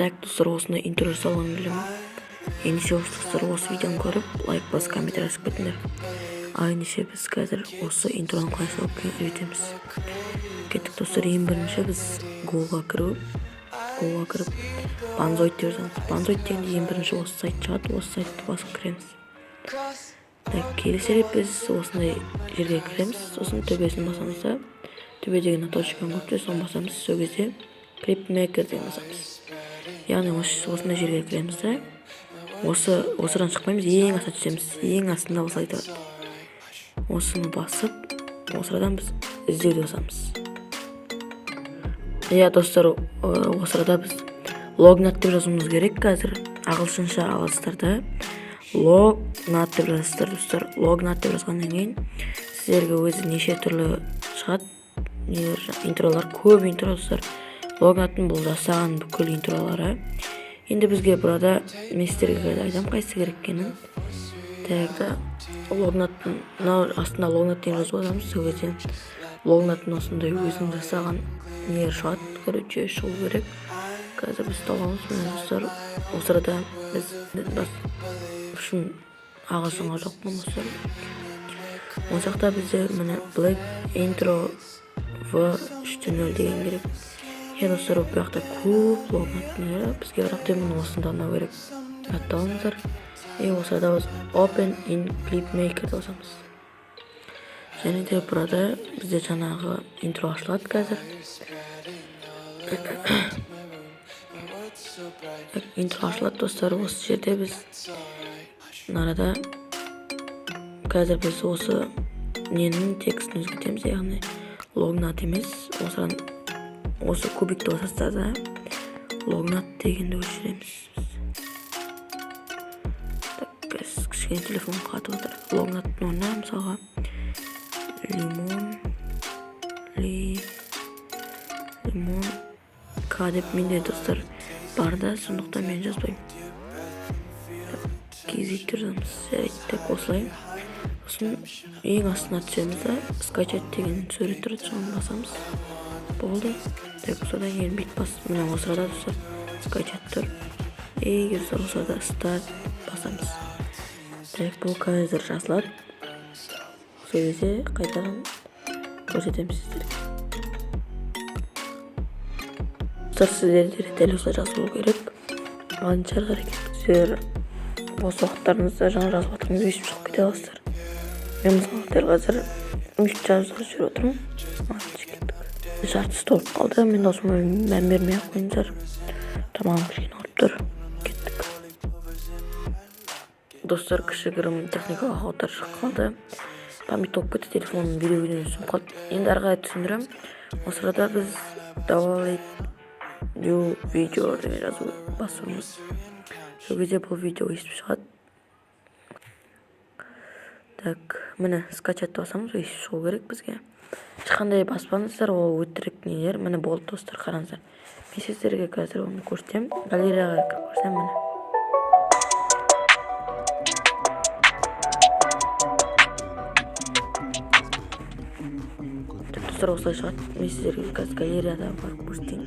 Так, достар, осындай интро жасалғым келемін. Ендеше осы, достар, осы видеоны көріп, лайк басып, комментарий жазып кетіңдер. Ал ендеше біз қазір осы интроны қалай салып үйретеміз. Кеттік, достар. Ең бірінші біз Google'a кіру. Google'a кіріп, Panzoid деп жазамыз. Panzoid дегенде ең бірінші осы сайт шығады. Осы сайтты басып кіреміз. Так, келесі рет біз осындай жерге кіреміз. Сосын төбесін басамыз да, төбедегі мына точканы көріп тұрсыз, соны басамыз. Сол кезде Clipmaker деген басамыз. Яғни осындай жерге кіреміз да, осыдан шықпаймыз, ең астына түсеміз. Ең астында осылай тұрады. Осыны басып, осыдан біз іздеуді басамыз. Иә, достар, осы арада біз логнат деп жазуымыз керек қазір. Ағылшынша аласыздар да, логнат деп жазасыздар, достар. Логнат деп жазғаннан кейін сіздерге өзі неше түрлі шығады. Нелер, интролар, көп интро, достар. Логнаттың бұл жасаған бүкіл интролары. Енді бізге burada мен сіздерге қазір айтамын қайсысы керек екенін. Так, да, логнаттың мынау астында логнат деген жазып аламыз. Сол кезде логнаттың осындай өзінің жасаған нелері шығады, короче, шығу керек. Қазір біз табамыз. Міне, достар, осы арада біз бас үшін ағылшынға жоқпын, достар. Ол жақта бізде міне Black Intro V 3.0 деген керек. Иә, достар, бұл жақта көп логнат нелері бізге, бірақ та міне осыны таңдау керек. Жаттап. И осы арада біз Open in Clipmaker деп басамыз. Және де burada бізде жаңағы интро ашылады қазір. Так, интро ашылады, достар. Осы жерде біз мына қазір біз осы ненің текстін өзгертеміз, яғни логнат емес, осыдан осы кубикті басасыздар да, логнат дегенді өшіреміз. Так, қазір кішкене телефон қатып отыр. Логнаттың орнына мысалға лимон ли лимон к деп менде, достар, бар да, сондықтан мен жазбаймын. Kz деп жазамыз. Жарайды, так, осылай. Сосын ең астына түсеміз да, скачать деген сурет тұрады, соны басамыз. Болды. Так, содан кейін бүйтіп бас, міне, осы арада, достар, скачать тұр. И достар, осы арада старт басамыз. Так, бұл қазір жазылады. Сол кезде қайтадан көрсетемін сіздерге. Достар, сіздер де дәл осылай жазылу керек. Ал ары қарай кеттік. Сіздер бос уақыттарыңызда жаңа жазып жатырмыз, өйстіп шығып кете аласыздар. Мен мысалы дәл қазір өйстіп жазып жүріп отырмын. Ал кеттік. Жартысы толып қалды. Мен досыма мән бермей ақ қойыңыздар. Тамағым кішкене ауырып тұр. Кеттік. Достар, кішігірім техникалық ақаулар шығып қалды. Память толып кетті, телефоным видео түсіп қалды. Енді ары қарай түсіндіремін. Осы арада біз добавить new video деген жазу басуымыз. Сол кезде бұл видео өйстіп шығады. Так, міне, скачать басамыз, өйстіп шығу керек бізге. Ешқандай баспаңыздар, ол өтірік нелер. Міне, болды, достар, қараңыздар. Мен сіздерге қазір оны көрсетемін. Галереяға кіріп көрсем, міне. Достар, осылай шығады. Мен сіздерге қазір галереяда барып көрсетейін.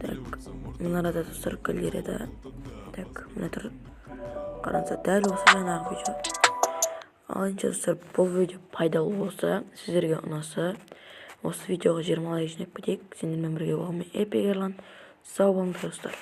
Так, мына арада, достар, галереяда. Так, міне тұр. Қараңыздар, дәл осы жаңағы видео. Ал енді, достар, бұл видео пайдалы болса, сіздерге ұнаса, осы видеоға 20 лайк жинап кетейік. Сендермен бірге болған мен, Эпик Ерлан. Сау болыңыздар, достар.